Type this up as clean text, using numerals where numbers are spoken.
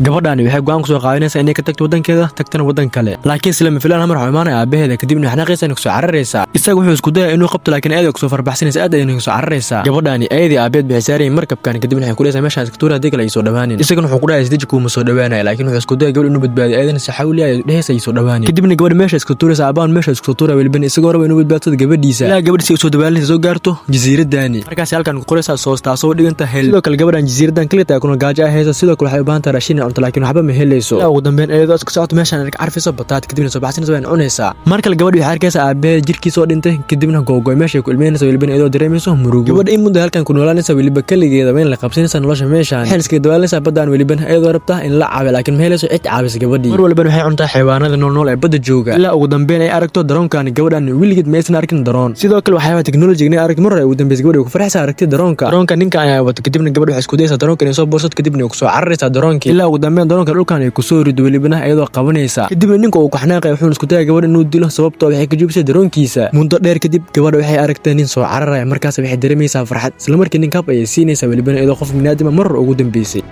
Gabadhani waxay go'aan kusoo qaadanaysaa inay ka tagto waddankeeda, tagtana waddan kale, laakiin silama filaan hamar waxuu imaanaya aabaheeda. Kadibna xanaaqaysa inay kusoo cararaysaa. Isaga wuxuu isku dayaya inuu qabto, laakiin ayada kusoo farbaxsanaysa, aad ayayna kusoo cararaysaa. Gabadhani ayadii aabeed waxay saarayeen markabkan. Kadibna waxay ku dhahaysaa, "Meeshaan iska tuura, haddii kale ay soo dhawaanin." Isagana wuxuu ku dhahaya, "Isdeji, kuuma soo dhawaanaya." Laakiin wuxuu isku dayaya gabadh inuu badbaadiyo, ayadana si xawli ay dhehaysa ay soo dhawaanin. Kadibna gabadha meesha iska tuuraysa, aabahan meesha isku soo tuuraya, welibana isagoo raba inuu badbaadsado gabadhiisa, ilaa gabadh si usoo dabaalinaysa soo gaarto jasiiradani. Markaasi halkan ku qoraysaa SOS, taasoo dhiganta help. Sidoo kale gabadhan jasiiradan kaliya kuna gaajo ay hayso. Sidoo kale waxay u baahan tahay raashin iyo cunto, laakiin waxba ma helayso. Ilaa ugu dambeyn iyadoo iska socoto meeshan ay ka carfayso bataat, kadibna soo baxsanaysa, wayna cunaysaa. Mar kale gabadhi waxay arkaysaa aabaheed jirkiisa oo dhintay, kadibna googoy meeshay ku ilmeynaysa, welibana iyadoo dareemayso murugo. Gabadha in muddo halkan ku noolaanaysa, weliba keligeeda, wayn la qabsanaysaa nolosha meeshan. Waxay iskaga dabaalinaysaa baddaan, welibana iyadoo rabta in la caawiyo, laakiin ma helayso cid caawisa gabadhii. Mar walbana waxay cuntaa xayawaanada nool nool ee badda jooga, ilaa ugu dambeyn ay aragto daroonkan. Gabadhan weligeed ma aysan arkin daroon. Sidoo kale waxyaaba technology inay aragto mar hore ugu dambeysay, gabadha ku farxaysa aragtay daroonka. Daroonka ninka ayaa wato. Kadibna gabadha waxay isku dayaysaa daroonka inay soo boorsato, kadibna ay kusoo cararaysaa daroonkii, ilaa ugu dambeyn daroonka dhulkan ay kusoo rido, welibana iyadoo qabanaysa. Kadibna ninka uu ku xanaaqaya, wuxuuna isku dayaya gabadha inuu dilo, sababtoo waxay ka jubisay daroonkiisa. Muddo dheer kadib gabadha waxay aragtay nin soo cararaya. Markaas waxay dareemaysaa farxad. Isla markii ninka hab ayay siinaysaa, welibana iyadoo qof biniaadama mar hore ugu dambeysay.